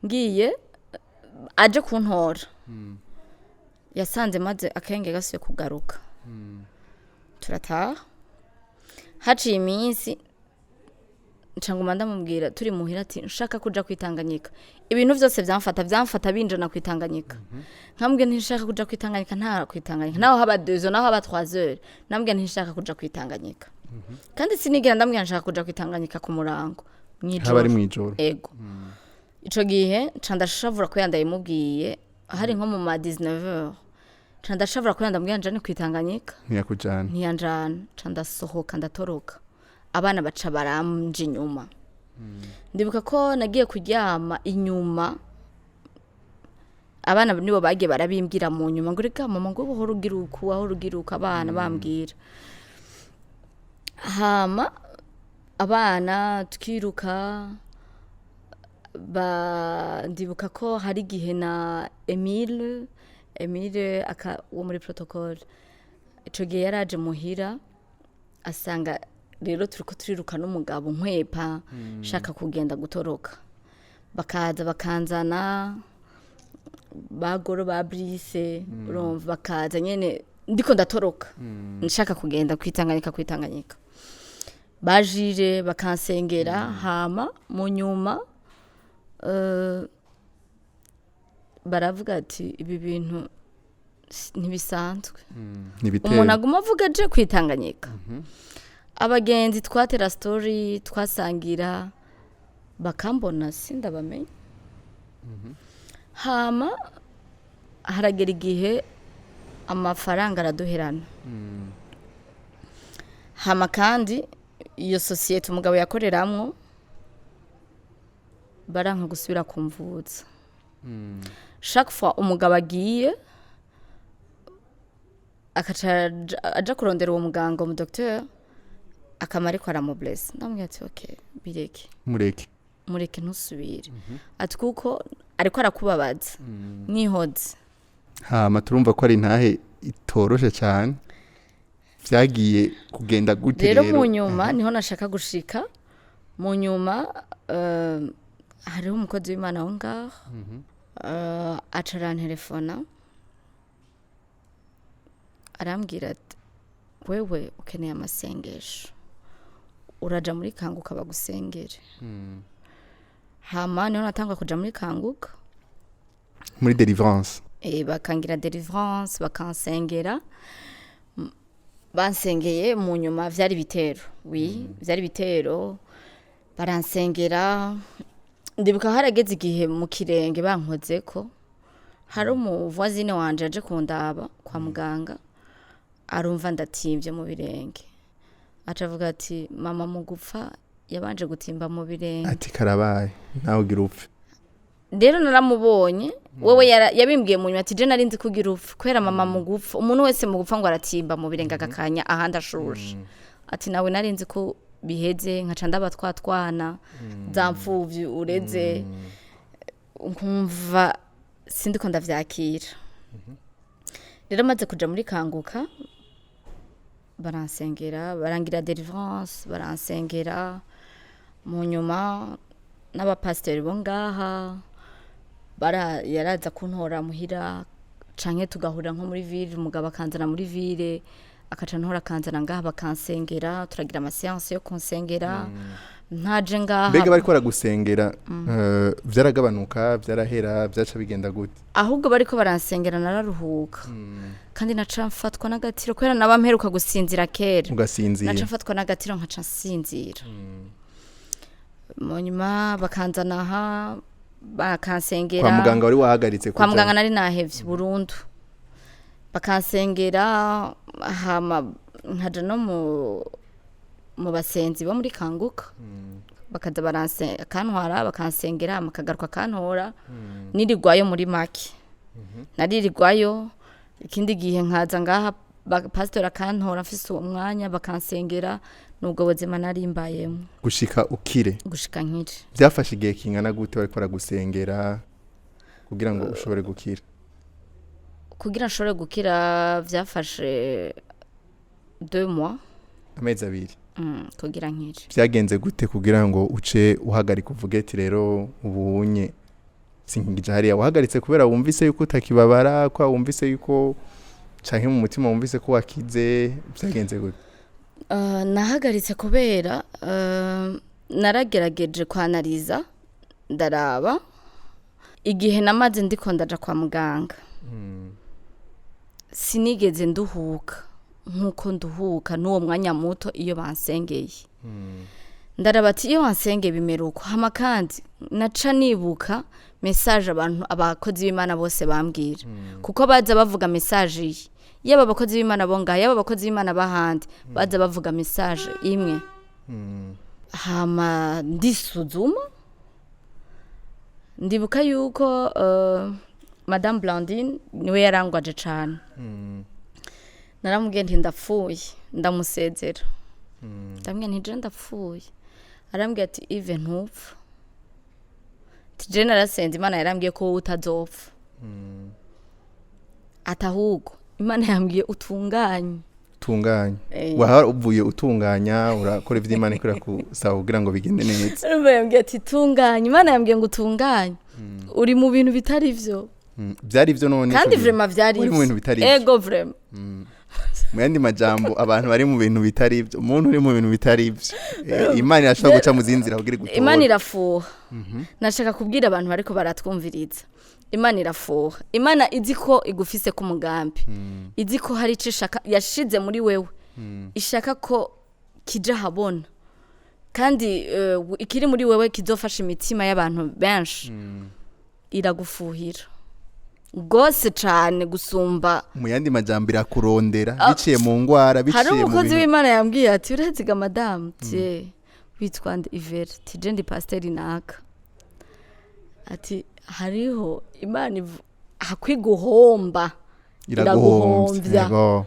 ngiye aje kuntora, yasanze maze akenge gasuye kugaruka, turataha. Haciye iminsi, nca nguma ndamubwira turi muhira ati: "Nshaka kuja kwitanganyika." Ibintu vyose vyamfata binjana kwitanganyika. Nkambwira nti: "Nshaka kuja kwitanganyika, nta kwitanganyika, naho haba 2 heures, naho haba 3 heures." Nambwira nti: "Nshaka kuja kwitanganyika." Kandi sinigera ndambwira nshaka kuja kwitanganyika ku murango, Haba ari mw'ijoro. Mw'ijoro. Ego. Ico gihe nca ndashavura kubera ndayimubwiye hari nko mu ma 19 heures, nca ndashavura kubera ndamubwira njane kwitanganyika. Ntiyakujana. Ntiyanjana. Nca ndasohoka, ndatoroka, abana baca baranja inyuma. Ndibuka ko nagiye kuryama inyuma, abana nibo bagiye barabimbwira mu nyuma ngo: "Reka mama," ngo: "Uhora ugira uku, wahora ugira uku." Abana bambwira, hama abana tukiruka. Ba ndibuka ko hari igihe na Emile aka wo muri protocole, ico gihe yaraje muhira, asanga rero turiko turiruka n'umugabo, nkwepa nshaka kugenda gutoroka, bakaza bakanzana, bagoro ba Brice, urumva, bakaza nyene ndiko ndatoroka nshaka kugenda kwitanganyika, bajire bakansengera. Hama mu nyuma baravuga ati: "Ibi bintu ntibisanzwe." Ntibitera. Umuntu aguma avuga aje kwitanganyika. Abagenzi twatera story, twasangira, bakambona sindabamenya. Hama haragera igihe amafaranga araduherana. Hama kandi iyo sosiyete umugabo yakoreramwo baranka gusubira kumvuza. Chaque fois umugabo agiye, akaca aja kurondera uwo muganga, umu docteur, akama ariko aramublessa. Ndamubwira ati: "Okay, bireke." Mureke. "Mureke, ntusubire," ati, "kuko ariko arakubabaza, mwihoze." Hama turumva ko ari intahe itoroshe cyane. Vyagiye kugenda gute? Rero mu nyuma niho nashaka gushika. Mu nyuma hariho umukozi w'Imana aho ngaho, aca arantelefona, arambwira ati: "Wewe ukeneye amasengesho, uraja muri Kanguka bagusengere." Hama niho natangwa kuja muri Kanguka. Muri délivrance. Bakangira délivrance, bakansengera. Bansengeye mu nyuma vyari bitero, oui, vyari bitero. Baransengera, ndibuka harageze igihe mu kirenge bankozeko. Hari umu voisine wanje aje kundaba kwa muganga, arumva ndatimvye mu birenge, aca avuga ati: "Mama mu gupfa yabanje gutimba mu birenge." Ati: "Karabaye, nawe ugira upfe." Rero naramubonye wewe yabimbwiye mu nyuma ati: "Je nari nzi kugira upfa kubera mama mu gupfa, umuntu wese mu gupfa ngo aratimba mu birenge agakanya ahandi ashushe." Ati: "Nawe nari nzi ko biheze, nkaca ndaba twa twana za mfuvyi ureze, nkumva sindiko ndavyakira." Rero maze kuja muri Kanguka, baransengera, barangira délivrance, baransengera. Mu nyuma n'abapasiteri bo ngaha bara yaraza kuntora muhira, canke tugahurira nko muri ville, umugabo akanzana muri ville, akaca ntora akanzana ngaha, bakansengera, turagira ama séances yo kunsengera ntaje ngaha. Mbega bariko baragusengera, vyaragabanuka, vyarahera, vyaca bigenda gute? Ahubwo bariko baransengera nararuhuka, kandi naca mfatwa n'agatiro kubera naba mperuka gusinzira kera. Ugasinzira. Naca mfatwa n'agatiro, nkaca nsinzira. Mu nyuma bakanzana aha, bakansengera. Kwa muganga wari wahagaritse Kwa kuja? muganga nari nahevye burundu. Bakansengera, hama nkaja no mu basenzi bo muri Kanguka, bakaza baranse akantwara, bakansengera, hama akagaruka akantora. Nirirwayo, muri make naririrwayo. Ikindi gihe nkaza ngaha, pasitori akantora mfise uwo mwanya, bakansengera. Nubwo buzima nari mbayemo. Gushika ukire. Gushika nkire. Byafashe igihe kingana gute bariko baragusengera kugira ngo ushobore gukira? Kugira nshobore gukira vyafashe 2 mois. Amezi 2. Kugira nkire. Byagenze gute kugira ngo uce uhagarika, uvuge ati: "Rero ubunye sinkigije hariya"? Wahagaritse kubera wumvise yuko utakibabara, kwa wumvise yuko, canke mu mutima wumvise ko wakize? Byagenze gute? Nahagaritse kubera naragerageje kwanariza, ndaraba igihe namaze ndiko ndaja kwa muganga, sinigeze nduhuka nkuko nduhuka n'uwo mwanya muto iyo bansengeye. Ndaraba ati: "Iyo wansengeye bimera uko." Hama kandi naca nibuka message abantu, abakozi b'Imana bose bambwira, kuko baza bavuga message iyi, yaba abakozi b'Imana bo ngaha, yaba abakozi b'Imana b'ahandi, baza bavuga message imwe. Hama ndisuzuma, ndibuka yuko Madame Blandine niwe yarangwaje cane. Naramubwiye nti: "Ndapfuye." Ndamusezera, ndamubwira nti: "Je ndapfuye." Arambwira ati: "Ive, ntupfa." Ati: "Je narasenze, Imana yarambwiye ko wowe utazopfa." Ati: "Ahubwo Imana yambwiye utunganye." Utunganya. Wahora uvuye utunganya, urakora ivyo Imana ikora kusaba kugira ngo bigende neza. Urumva, yambwiye ati: "Tunganye." Imana yambwiye ngo utunganye, uri mu bintu bitari vyo. Byari byo none Kandi ico gihe? Vraiment vyari Uri mu ivyo. bintu bitari ivyo. Ego, vraiment. Mu yandi majambo, abantu bari mu bintu bitari ibyo, umuntu uri mu bintu bitari ibyo, Imana irashobora guca mu zindi nzira kugira igutore. Imana irafuha. Nashaka kubwira abantu bariko baratwumviriza: Imana irafuha. Imana izi ko igufise ku mugambi, izi ko hari ico ishaka yashize muri wewe, ishaka ko kija habona, kandi ikiri muri wewe kizofasha imitima y'abantu benshi. Iragufuhira rwose cane gusumba. Mu yandi majambo, irakurondera biciye mu ngwara, Hari biciye mu umukozi bintu. w'Imana yambwiye ati: "Uraziga madamu tie witwa nde?" "Ivere." "Tije ndi pasiteri naka." Ati: "Hariho Imana hakwiguhomba." Iraguhombya. Iraguhombya. Yego.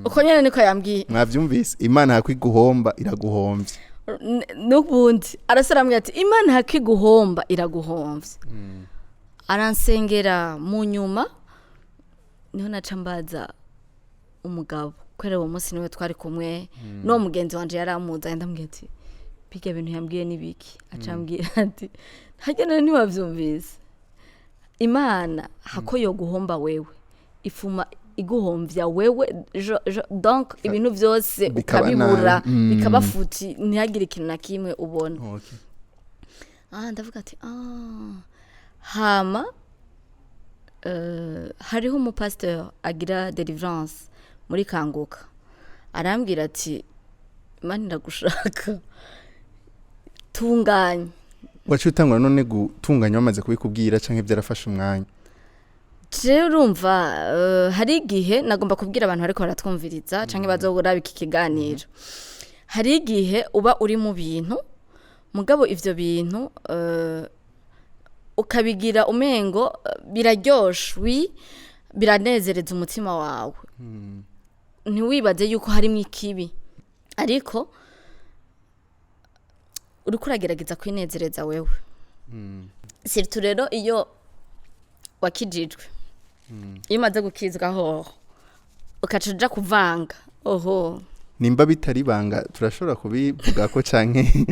Uko nyene niko yambwiye. Mwavyumvise, Imana hakwiguhomba iraguhomvya. N'ubundi arasara, ati: "Imana hakiguhomba iraguhomvya." Aransengera, mu nyuma niho naca mbaza umugabo, kubera uwo munsi niwe twari kumwe n'uwo mugenzi wanje yaramuzanye. Ndamubwira ati: "Birya bintu yambwiye ni biki?" Aca ambwira ati: "Harya none ntiwavyumvise? Imana hako yo guhomba wewe, ifuma iguhomvya wewe." Donc ibintu vyose Bikaba ukabibura, nabi. Bikaba futi, ntihagire ikintu na kimwe ubona. Ah, ndavuga ati: "Ah." Hama Hariho umupasiteri agira délivrance muri Kanguka, arambwira ati: "Imana iragushaka, tunganya." Waciye utangura none gutunganya bamaze kubikubwira, canke byarafashe umwanya? Jewe urumva, hari igihe nagomba kubwira abantu bariko baratwumviriza canke bazogura iki kiganiro, hari igihe uba uri mu bintu, mugabo ivyo bintu ukabigira umengo biraryoshe, wi biranezereza umutima wawe, ntiwibaze yuko harimwo ikibi, ariko uriko uragerageza kwinezereza wewe. Surtout rero iyo wakijijwe, iyo umaze gukizwa hoho ukaca uja kuvanga oho. Nimba bitari ibanga, turashobora kubivuga ko canke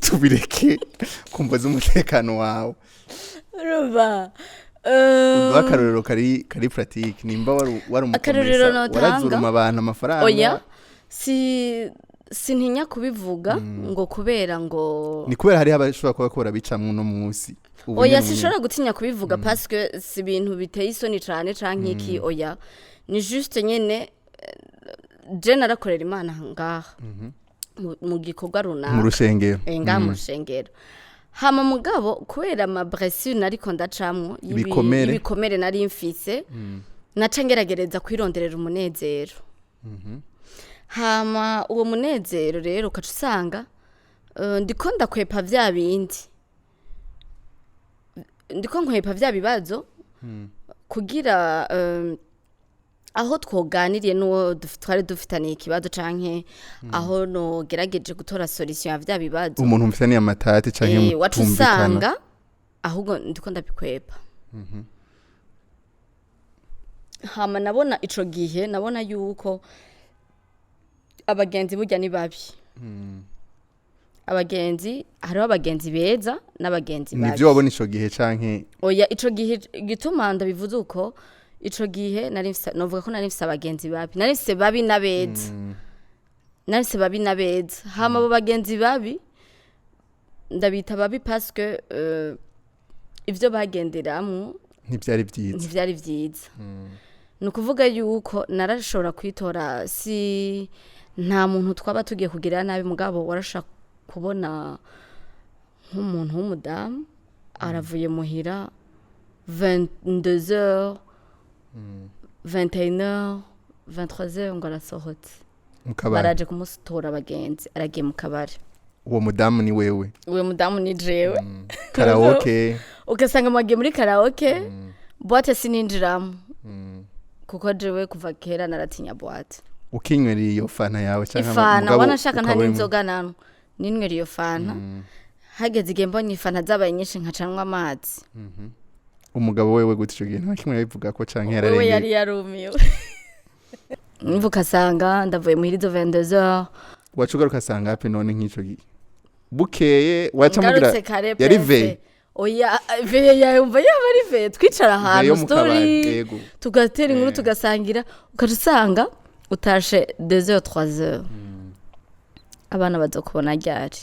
tubireke kumva z'umutekano wawe? Urumva, uduha akarorero kari pratique, nimba wari Akarorero umukomesa notanga? warazuruma abantu amafaranga? Oya, si sintinya kubivuga ngo kubera ngo Ni kubera hariho abashobora kuba bakora bicamwo uno munsi ubu Oya, nyene. sinshobora gutinya kubivuga parce que si ibintu biteye isoni cane canke iki, oya, ni juste nyene, je narakorera Imana ngaha mu gikorwa runaka. Mu rushengero. Ngaha mu rushengero. Hama mugabo kubera ama blessure nariko ndacamwo Ibikomere. Ibikomere nari mfise, naca ngeragereza kwironderera umunezero. Hama uwo munezero rero ukaca usanga ndiko ndakwepa vya bindi, ndiko nkwepa vya bibazo, kugira aho twoganiriye n'uwo twari dufitaniye ikibazo canke aho nogerageje gutora solution ya vya bibazo. Umuntu mufitaniye amatati canke Waca mutumvikana. usanga ahubwo ndiko ndabikwepa. Hama nabona ico gihe, nabona yuko abagenzi burya ni babi. Abagenzi, hariho abagenzi beza n'abagenzi babi. Nivyo wabona ico gihe canke? Oya, ico gihe, gituma ndabivuze uko, ico gihe nari mfise, novuga ko nari mfise abagenzi babi, nari mfise babi n'abeza, nari mfise babi n'abeza. Hama abo bagenzi babi ndabita babi parce que ivyo bagenderamwo ntivyari vyiza. Ntivyari vyiza. Ni ukuvuga yuko narashobora kwitora, si nta muntu twaba tugiye kugira nabi, mugabo warashobora kubona nk'umuntu w'umudamu aravuye muhira 22h, 21h, 23h, ngo arasohotse. Mu kabari. Baraje kumutora abagenzi, aragiye mu kabari. Uwo mudamu ni wewe? Uwo mudamu ni jewe. Karaoke. Ugasanga mwagiye muri karaoke. Boîte sininjiramo kuko jewe kuva kera naratinya boîte. Ukinywera iyo fanta yawe canke Ifanta. mugabo Wanashaka nta ukaba uri n'inzoga nanwa, ninywera iyo fanta. Hageze igihe mbonye ifanta zabaye nyinshi, nkacanwa amazi. Umugabo wewe gute ico gihe? Nta kimwe yabivuga ko canke Wewe yararengeye? yari yarumiwe. Nimva ugasanga ndavuye muhira izo 22h. Waca ugaruka asanga hapi none nk'ico gihe bukeye waca mugira Ngarutse kare. Yari Pese. Veille? Oya, veillée yumva yaba ari veillée, twicara Veillée yo ahantu mu kabari, story, yego. tugatera inkuru, tugasangira, ukaca usanga utashe 2h, 3h. Abana bazokubona ryari?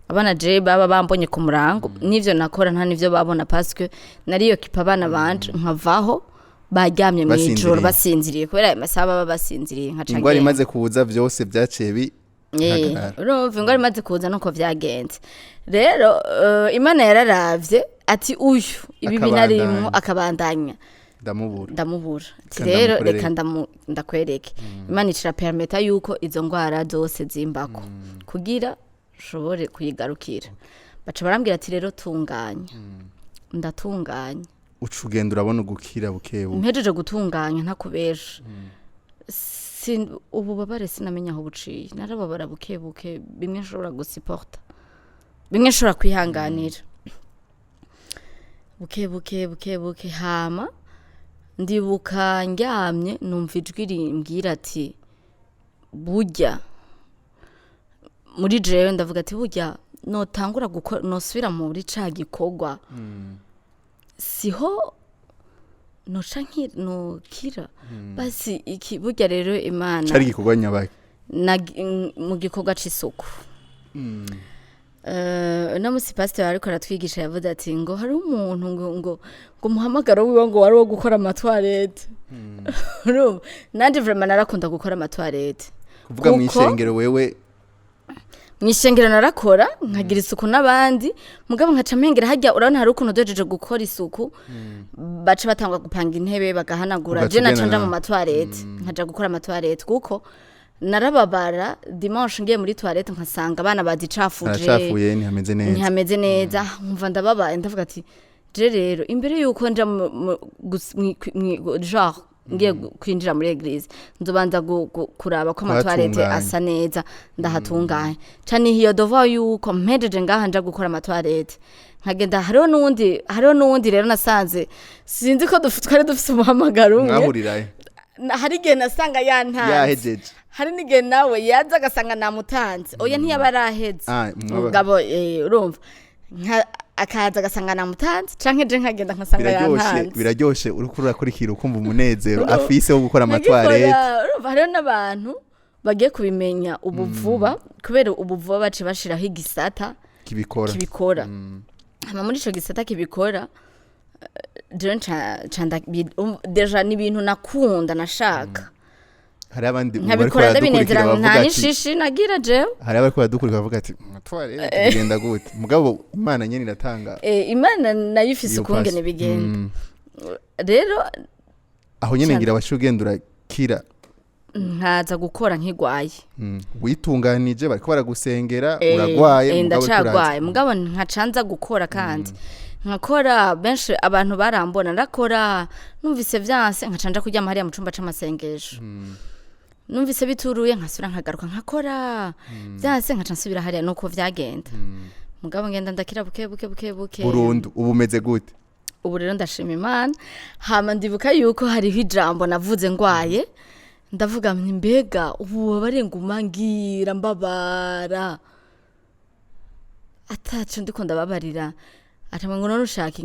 Abana je baba bambonye ku murango, n'ivyo nakora nta n'ivyo babona, parce que nariyokipa abana banje, nkavaho baryamye mw'ijoro. Basinziriye. Basinziriye, kubera ayo masaha baba basinziriye, nkaca Ingwara ngenda. imaze kuza, vyose vyaciye bi hagarara. Urumva, ingwara imaze kuza nuko vyagenze. Rero Imana yararavye ati: "Uyu ibi binarimwo akabandanya, ndamubura." Ndamubura. Ati Reka rero ndamukorere. reka ndakwereke. Imana icira permeta yuko izo ngwara zose zimbako kugira nshobore kuyigarukira. Baca barambwira ati: "Rero tunganya." Ndatunganya. Uca ugenda urabona ugukira buke buke. Mpejeje gutunganya, ntakubesha, ububabare sinamenya aho buciye. Narababara buke buke, bimwe nshobora gusiporta, bimwe nshobora kwihanganira, buke buke buke buke. Hama ndibuka ndyamye numva ijwi rimbwira ati: "Burya muri jewe." Ndavuga ati: "Burya notangura gukora, nosubira muri ca gikorwa, siho noca nokira basi iki." Burya rero Imana Cari igikorwa nyabaki? Mu gikorwa c'isuku. Uno musi pasiteri ariko aratwigisha, yavuze ati ngo hari umuntu ngo umuhamagaro wiwe ngo wari uwo gukora ama toilettes. Urumva, nanje vraiment narakunda gukora ama toilettes. Kuvuga mu ishengero wewe? Mu ishengero narakora, nkagira isuku n'abandi, mugabo nkaca mpengera harya. Urabona hari ukuntu duhejeje gukora isuku baca batangwa gupanga intebe, bagahanagura. Ugaca Je naca ugenda nja nawe. mu ma toilettes, nkaja gukora ama toilettes, kuko narababara dimanche ngiye muri toilette nkasanga abana bazicafuje. Haracafuye, ntihameze neza. Ntihameze neza, nkumva ndababaye. Ndavuga ati je rero imbere yuko nja genre ngiye kwinjira muri église, nzobanza kuraba ko ama toilettes Kuhatunganya. asa neza, ndahatunganya cane. Iyo devoir yuko mpejeje ngaha nja gukora ama toilettes, nkagenda. Hariho n'uwundi rero nasanze, sinzi ko twari dufise umuhamagaro umwe. Mwahurirahe? Hari igihe nasanga yantanze. Yahejeje? Hari n'igihe nawe yaza agasanga namutanze. Oya, ntiyaba araheze. Ah, mugabo urumva akaza agasanga namutanze, canke je nkagenda nkasanga Biraryoshe. yantanze. Biraryoshe, uriko urakurikira ukumva umunezero afise wo gukora Nagikora, ama toilettes. Urumva hariho n'abantu bagiye kubimenya ubu vuba, kubera ubu vuba bace bashiraho igisata kibikora. Kibikora. Hama muri ico gisata kibikora, jewe nca déjà ni ibintu nakunda, nashaka. Hari abandi ubu bariko Nkabikora baradukurikira ndabinezera, nta bavuga ati n'ishishi nagira jewe. Hari abariko baradukurikira bavuga ati ama toilettes bigenda gute? Mugabo Imana nyene iratanga. Imana nayo ifise Iyo ukungene pasi. bigenda. Rero Aho nyene Cane. ngira waciye ugenda urakira. Nkaza gukora nkigwaye. Witunganije, bariko baragusengera, uragwaye, mugabo uriko uraza. Ndacagwaye, mugabo nkacanza gukora kandi nkakora. Benshi abantu barambona ndakora. Numvise vyanse, nkaca nja kuryama hariya mu cumba c'amasengesho. Numvise bituruye, nkasubira nkagaruka nkakora. Vyanse, nkaca nsubira hariya. Nuko vyagenda, mugabo ngenda ndakira buke buke buke buke. Burundu ubu umeze gute? Ubu rero ndashima Imana. Hama ndibuka yuko hariho ijambo navuze ngwaye, ndavuga nti mbega ubu bubabare nguma ngira mbabara ataco ndiko ndababarira? Atamwe ngo none ushaka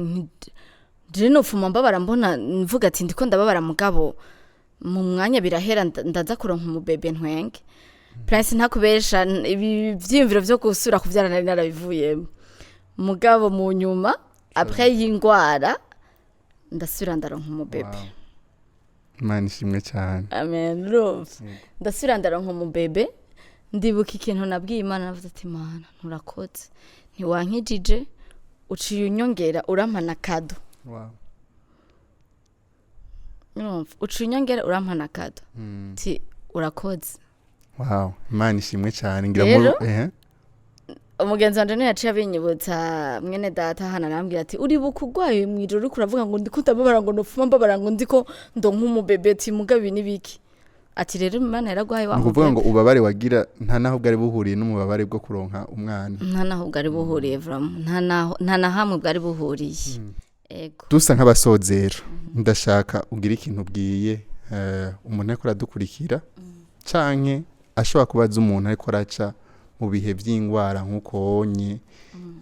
je nopfuma mbabara, mbona mvuga ati ndiko ndababara, mugabo mu mwanya birahera, ndaza kuronka umubebe ntwenge. Prince, ntakubesha, ibi vyiyumviro vyo gusubira kuvyara nari narabivuyemo, mugabo mu nyuma après y'ingwara ndasubira ndaronka umubebe. Imana ishimwe cyane. Amen. Urumva, ndasubira ndaronka umubebe. Ndibuka ikintu nabwiye Imana, navuze ati Imana nturakoze, ntiwankijije, uciye unyongera urampa na cadeau. Urumva, uciye unyongera urampa na cadeau, ti urakoze. Wow, Imana ishimwe cyane. Ngira Rero, ehe. Umugenzi wanje niwe yaciye abinyibutsa, mwene data hano, arambwira ati uribuka urwaye mw'ijoro uriko uravuga ngo ndiko ndababara, ngo nopfuma mbabara, ngo ndiko ndonka umubebe, ati mugabo ibi nibiki? Ati rero Imana yaraguhaye wa Ni ukuvuga ngo mubebe. ububabare wagira nta naho bwari buhuriye n'umubabare bwo kuronka umwana. Nta naho bwari buhuriye vraiment, nta naho, nta na hamwe bwari buhuriye, ego. Dusa nk'abasozera, ndashaka ugira ikintu ubwiye umuntu ariko aradukurikira, canke ashobora kubaza umuntu ariko araca mu bihe by'ingwara nk'uko wonye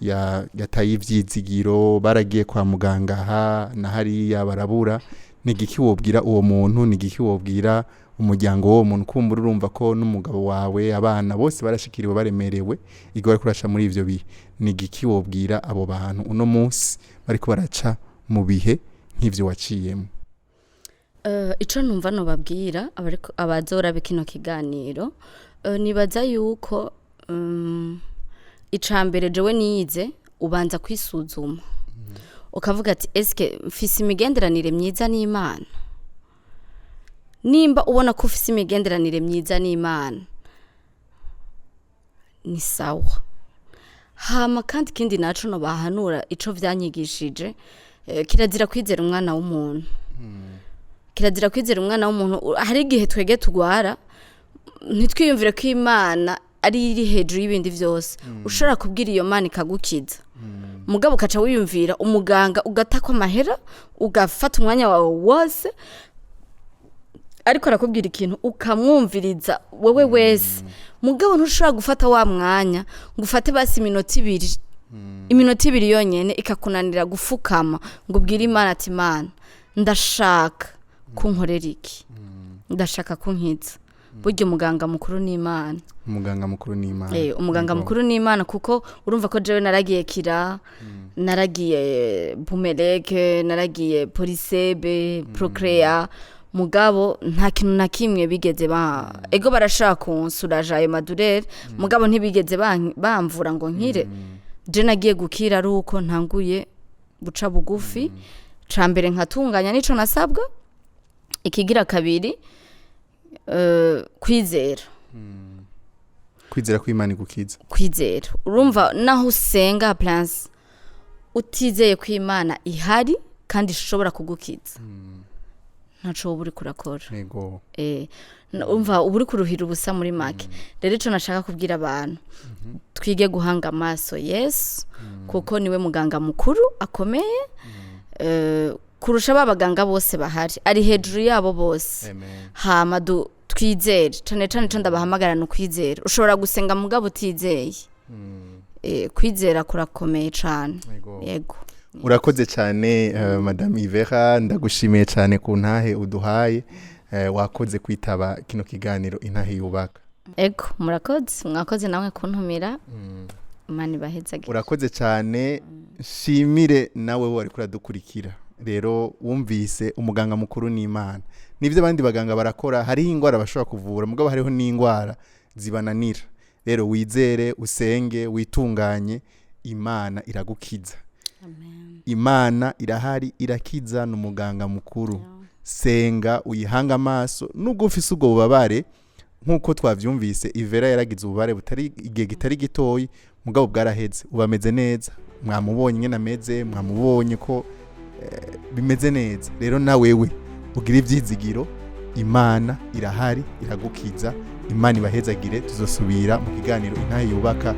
yataye ivyizigiro, baragiye kwa muganga aha na hariya barabura. Ni igiki wobwira uwo muntu? Ni igiki wobwira umuryango w'uwo muntu? Kumbura urumva ko n'umugabo wawe, abana bose barashikiriwe, baremerewe igihe bariko baraca muri ivyo bihe. Ni igiki wobwira abo bantu uno munsi bariko baraca mu bihe nk'ivyo waciyemo? Ico numva nobabwira abazoraba kino kiganiro, nibaza yuko ica mbere jewe nize, ubanza kwisuzuma ukavuga ati eske mfise imigenderanire myiza n'Imana? Nimba ubona ko ufise imigenderanire myiza n'Imana, ni sawa. Hama kandi ikindi naco nobahanura, ico vyanyigishije, kirazira kwizera umwana w'umuntu, kirazira kwizera umwana w'umuntu. Hari igihe twege tugwara ntitwiyumvire ko Imana ari iri hejuru y'ibindi vyose. Ushobora kubwira iyo Mana ikagukiza, mugabo ukaca wiyumvira umuganga, ugatako amahera, ugafata umwanya wawe wose, ariko arakubwira ikintu ukamwumviriza wowe wese, mugabo ntushobora gufata wa mwanya ngo ufate basi iminota 2, iminota 2 yonyene ikakunanira gufukama ngo ubwire Imana ati Imana, ndashaka kunkorera iki, ndashaka kunkiza. Burya umuganga mukuru ni Imana. Umuganga mukuru ni Imana. Umuganga mukuru ni Imana, kuko urumva ko jewe naragiye Kira, naragiye Bumereke, naragiye Polisebe, Procrea, mugabo nta kintu na kimwe bigeze ba ego barashaka kunsuraja ayo ma douleurs, mugabo ntibigeze bamvura ngo nkire. Je nagiye gukira ari uko ntanguye guca bugufi. Ca mbere nkatunganya nico nasabwa. Ikigira kabiri, kwizera. Kwizera ko Imana igukiza. Kwizera. Urumva naho usenga, Prince, utizeye ko Imana ihari kandi ishobora kugukiza, ntaco woba uriko urakora. Umva, uba uri kuruhira ubusa muri make. Rero ico nashaka kubwira abantu, twige guhanga amaso Yesu, kuko niwe muganga mukuru akomeye kurusha ba baganga bose bahari, ari hejuru yabo bose. Amen. Hama twizere cane cane. Ico ndabahamagara ni ukwizera. Ushobora gusenga mugabo utizeye. Kwizera kurakomeye cane. Yego. Urakoze cyane, Madame Ivera, ndagushimiye cyane ku ntahe uduhaye. Wakoze kwitaba kino kiganiro Intahe Yubaka. Ego, murakoze, mwakoze namwe kuntumira. Imana ibahezagire. Urakoze cyane. Nshimire nawe wari kuradukurikira. Rero wumvise, umuganga mukuru ni Imana. Nibyo, abandi baganga barakora, hariho indwara bashobora kuvura, mugabo hariho n'indwara zibananira. Rero wizere, usenge, witunganye, Imana iragukiza. Imana irahari, irakiza, ni umuganga mukuru. Senga, uyihanga amaso nubwo ufise ubwo bubabare. Nk'uko twavyumvise, Ivera yaragize ububabare butari igihe kitari gitoyi, mugabo bwaraheze, ubu ameze neza. Mwamubonye ingene ameze, mwamubonye ko bimeze neza. Rero na wewe ugira ivyizigiro, Imana irahari, iragukiza. Imana ibahezagire. Tuzosubira mu kiganiro Intahe Yubaka.